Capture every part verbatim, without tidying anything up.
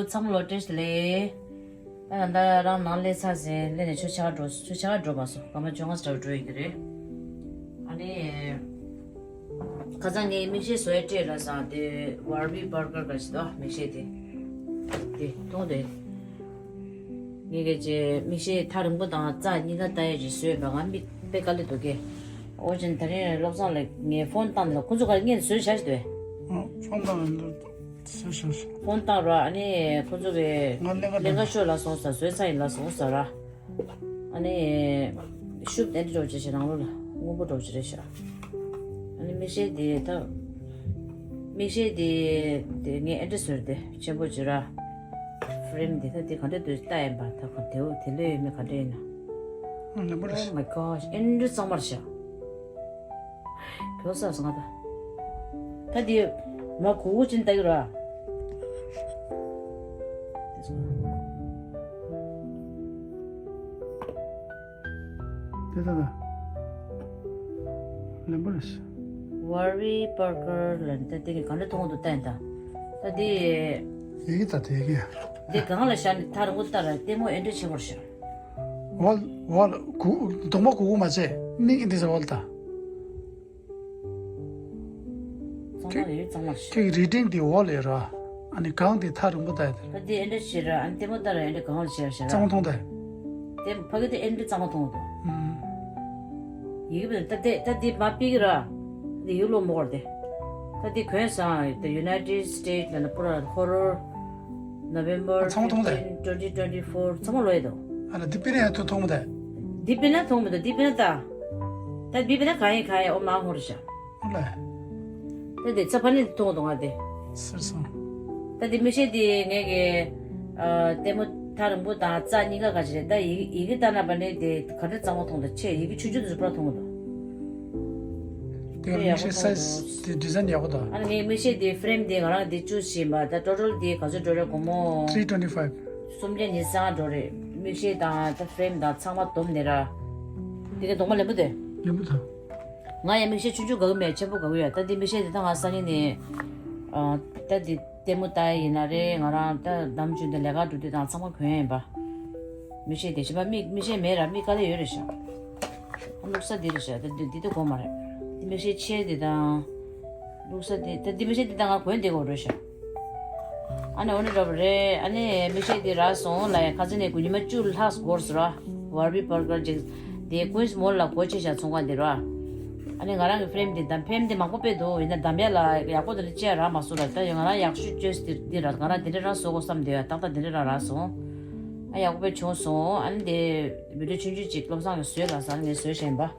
ཚང་མ་ལོ་བཀྲ་ཤིས་བདེ་ལེགས། ད་ང་ད་རང་ནང་སླེབས་ཚར་ཟིན་སླེབས་ནས་ཆུ་ཆག་འགྲོ་ཆུ་ཆག་འགྲོ་མ་སོང་། སྐར་མ་བཅོ་ལྔ་ཙམ་འགྲོ་ཡི་གི་རེད། ཨ་ནི། ཁ་སང་ངས་མིག་ཤེལ་བཟོ་ཡས་སྤྲད་ལ་སང་དེ་ཝར་བི་བར་གར་ག་ཞིག་དོ་མིག་ཤེལ་དེ། དེ་མཐོང་དེ། ངས་གལ་ཆེ་མིག་ཤེལ་ཐག་རིང་པོ་དང་རྩ་གཉིས་ཀ་ལྟ་ཡས་ཅིག་བཟོས་པ་ང་མི་དཔེ་དཀའ་ལས་འདུག་གས། ཨོ་ཅན་ད་རིང་བློ་བཟང་ལ་ངས་ཕོན་བཏང་ལ་ཁོ་ཚོ་ག་རེ་ངས་བཟོས་བཞག་ཞིག་འདུག་ཨ། ཕོན་བཏང་ལ་འདུག་བཟོས་བཞག་ཞིག་ཕོན་བཏང་ར་ཨ་ནི་ཁོ་ཚོ་གི་ང་ལེན་ག་ལེན་ག་ཤོད་ལ་སོང་ས་བཟོས་ཚར་ཡིན་ལ་སོང་ས་ར། ཨ་ནི། ཤུབ་དེ་འདྲ་འགྲོ་བྱེད་ཤག་ནང་ལོགས་ལ་སྔོན་པོ་འགྲོ་བྱེད་རེད་ཤག་ཨ་ནི་མིག་ཤེལ་དེ་ད། མིག་ཤེལ་དེ་དེ་ངས་ཨེ་འདྲ་བཟོས་དེ་ཆེན་པོ་བྱེད་ར། ཧྥི་རེམ་དེ་ད་དེ་ག་འདྲ་འདུག་ལྟ་ཡིན་པ་ད་ག་དེ་འོ་དེ་ལོས་ཡོད་མེད་ག་འདྲ་ཡིན་ན། ཨ་ནི་པོ་རེད། Oh my gosh ཨེ་འདྲ་གཙང་མ་རེད་ཤག་བོད་ས་སོང་ང་ད། ད་དེ་མ་གུ་གུ་ཅན་ལྟ་གི་ར། དེ་ཚོ། དེ་ད་ད། ལེན་པོ་རེད། ཝར་བི་བར་གར་ལ་ད་དེ་གི་གང་འདྲ་མཐོང་འདུག་ལྟ་ཡིན་ད། ད་དེ། ཡི་གེ་ད་དེ་ཡི་གེ། དེ་གང་ལ་བཞག་ནས་ཐག་རིང་པོ་ལྟ་ར་ལྟད་མོ་ཨེ་འདྲ་ཆེན་པོ་རེད་ཤག་ཝལ་ཝལ་གུ་གདོང་པ་གུ་གུ་མ་བྱས་མིག་གི་འདི་ཟེར་ཝལ་ད། གཙང་མ་རེད་གཙང་མ་རེད། ཁྱེད་ཀྱི་རི་ཏིང་དེ་འོག་ལ་ཡོད་ར། ཨ་ནི་གངས་དེ་ཐག་རིང་པོ་ལྟ་ཡོད་དེ། ད་དེ་ཨེ་འདྲ་བྱེད་ར་ཨ་ནི་ལྟད་མོ་ལྟ་ར་ཨེ་འདྲ་གངས་ལ་བྱེད་ར་བྱེད་ར། གཙང་མ་མཐོང་དེ། དེ་ཕ་གི་དེ་ཨེ་འདྲ་གཙང་མ་མཐོང་འདུག་ཨུམ། ཡི་གེ་བེད་ད་དེ་ད་དེ་མ་པི་གི་ར། དེ་ཡུལ་ལོ་མོར་དེ། ད་དེ་གོན་སང་དེ་United States ལ་ན་པུ་ར་ཧོ་རོར། November ཚང་མ་མཐོང་དེ། fifteen twenty twenty-four ཚང་མ་ལོ་ཡོད་དོ། ཨ་ལ་དེ་པི་རེ་ཡ་ཐུ་མཐོང་མོ་དེ། འདི་པི་ན་མཐོང་མི་འདུག་འདི་པི་ན་ལྟ། ད་འདི་པི་ན་གང་ཡིན་གང་ཡིན་ཨོ་མ་ཧོ་རེ་ཤག་ཨོ་ལེ། ད་འདི་ཚ་ཕ་ནི་མཐོང་འདུག་ང་དེ། སེར་སོང་། ད་འདི་མིག་ཤེལ་འདི་ངས་གི། ཨ། ལྟད་མོ་ཐག་རིང་པོ་དང་རྩ་གཉིས་ཀ་ག་ཅི་རེད་ད་ཡི་གེ་ཡི་གེ་ལྟ་ན་པ་ནི་དེ་ག་འདྲ་གཙང་མ་མཐོང་འདུག་ཆེ་ཡི་གེ་ཆུང་ཆུང་དུ་སུ་པྲ་མཐོང་འདུག་དེ་ག་མིག་ཤེལ་སའི་ཛི་དེ་ཌི་ཛའིན་ཡག་པོ་འདུག་ཨ་ནི་ངས་མིག་ཤེལ་དེ་ཧྥི་རེམ་དེ་ང་རང་དེ་ཅུ་སི་བྱས་པ་ད་ཊོ་ཊལ་དེ་ག་ཚོད་འགྲོ་རེད་དགོང་མོ། three twenty five སུམ་བརྒྱ་ཉི་ཤུ་རྩ་ལྔ་འགྲོ་རེད། མིག་ཤེལ་དང་ད་ཧྥི་རེམ་དང་ཚང་མ་བསྡོམས་ནས་ར། དེ་གའི་གདོང་མ་ལེན་པོ་དེ། ལེན་པོ་དང་། ང་ཡང་མིག་ཤེལ་ཆུང་ཆུང་དགའ་གི་མེད་ཆེན་པོ་དགའ་གི་ཡོད་ད་འདི་མིག་ཤེལ་དེ་ད་ང་སང་ཉིན་ནས། ཨ། ད་འདི་ལྟད་མོ་ལྟ་ཡ་ཡིན་ན་རེད་ང་རང་ད་འདམ་ཆུ་འདི་ལས་ཀ་འགྲོ་དུས་དང་ཚང་མ་གོན་ཡ་ཡིན་པ། མིག་ཤེལ་དེ་བྱེད་པ་མིག་མིག་ཤེལ་མེད་ར་མིག་དཀའ་ལས་ཡོད་རེད་ཤག་ཨ་ལུག་ས་འདི་རེད་ཤག་ད་འདི་འདི་ད་དགོས་མ་རེད། འདི་མིག་ཤེལ་ཆེ་འདི་དང་། ལུག་ས་འདི་ད་འདི་མིག་ཤེལ་འདི་ད་ང་གོན་བསྡད་དགོས་རེད་ཤག་ཨ་ནི་འོ་ནི་འདྲ་པོ་རེད། ཨ་ནི་མིག་ཤེལ་འདི་རག་སོང་ལ་ཡ་ཁ་སང་ནས་དགུན་ཉི་མ་བཅུ་ལྷག་འགོར་སོང་ར། ཝར་བི་བར་གར་ཅིག་དེ་ཀུན་སི་མོལ་ལ་སྒོ་ཕྱེ་བཞག་ཚོང་ཁང་འདི་ར། ཨ་ནི་ང་རང་གི་ཧྥི་རེམ་འདི་དང་ཧྥི་རེམ་འདི་མང་པོ་དཔེ་འདུག་ཡིན་ན་འདམ་ཡ་ལ་ཡག་པོ་དེ་འདྲ་ཅི་ཡང་རག་མ་སོང་ར། ད་ཡང་ང་རང་ཡག་ཤོས་ཅོས་སི་འདི་འདི་ར་ང་རང་འདི་འདྲ་རང་བཟོ་དགོས་བསམ་འདི་ཡ་ཏག་ཏག་འདི་འདྲ་རང་རག་སོང་། ཨ་ཡག་པོ་དཔེ་བྱུང་སོང་ཨ་ནི་འདི་བི་ཌིའོ་ཆུང་ཆུང་ཅིག་བློ་བཟང་གིས་བཟོས་ལ་ས་ངས་བཟོས་བཞིན་པ།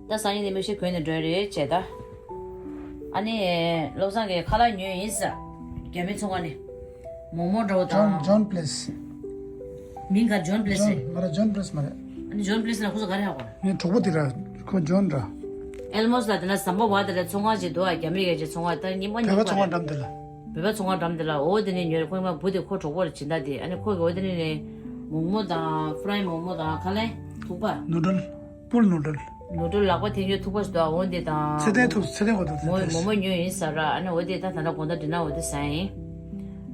ད་སང་ཉིན་ནས་མིག་ཤེལ་གོན་ནས་འགྲོ་ཡ་རེད་བྱས་ད། ཨ་ནི། བློ་བཟང་གིས་ཁ་ལག་ཉོས་ཡིན་ཟེར། རྒྱ་མི་ཚོང་ཁང་ནས། མོག་མོག་འདྲ་བོ་དང་། ཇོན་ཇོན་པི་ལེ་སི། མིང་ག་ཇོན་པི་ལེ་སི་ཇོན་རེད། མ་རེད་ཇོན་པི་ལེ་སི་མ་རེད། ཨ་ནི་ཇོན་པི་ལེ་སི་ན་ཁོ་ཚོ་ག་རེ་ཧ་གོ་རེད། ངའི་གྲོགས་པོ་དེ་ར་ཁོ་ཇོན་ར། ཨེལ་མོ་སི་ལ་དེ་ན་ཟམ་པ་བ་དེ་ལ་ཚོང་ཁང་ཞིག་འདུག་ཨ་རྒྱ་མི་གི་ཅིག་ཚོང་ཁང་ད་ཉིན་མོ་ཉིན་བོད་པ་ཚོང་ཁང་འགྲམ་དེ་ལ། བོད་པ་ཚོང་ཁང་འགྲམ་དེ་ལ་འོ་དེ་ནས་ཉོས་རེད། ཁོ་ཡིན་མ་བུ་དེ་ཁོ་གྲོགས་པོ་རེད་སྦྱིན་བདག་དེ། ཨ་ནི་ཁོ་གི་འོ་དེ་ནས་ནས་མོག་མོག་དང་ཕ་རའི་མོག་མོག་དང་ག་ལེ་ཐུག་པ། ནུ་ཌལ། པུལ་ནུ་ཌལ། ནུ་ཌལ་ལག་པ་འཐེན་རྒྱུ་ཐུག་པ་ཞིག་འདུག་ཨ་འོ་དེ་དང་། ཚེ་བརྟན་ཐུག་ཚེ་བརྟན་གོ་ཐུག་མོ་ཚེ་མོག་མོག་ཉོས་ཡིན་ཟེར་ར། ཨ་ནི་འོ་དེ་ད་ད་ལྟ་དགོང་དག་ཌི་ནར་འོ་དེ་ཟ་ཡིན།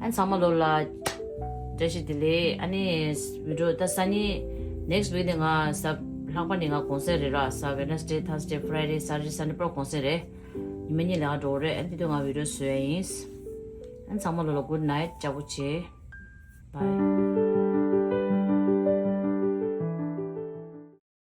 ཨ་ནི་ཚང་མ་ལོ་ལ་བཀྲ་ཤིས་བདེ་ལེགས། ཨ་ནི་བི་ཌིའོ་ད་སང་ཉིན་ནེག་སི་ཝིག་ནས་ང་གཟའ་ལྷག་པ་ནས་ང་གུང་སེང་རེད་ར། གཟའ་ཝེ་ནེ་སི་ཌེ་ཐར་སི་ཌེ་ཕ་རའི་ཌེ་སེ་ཊར་ཌེ་སན་ཌེ་པོ་གུང་སེང་རེད། ཉི་མ་གཉིས་ལས་ཀ་འགྲོ་གི་རེད། ཨ་ནི་དེ་དུས་ང་བི་ཌིའོ་བཟོ་ཡ་ཡིན། ཨ་ནི་ཚང་མ་ལོ་ལ་གུཌ་ནའིཊ་ཅག་པོ་བྱེད། བཱའི།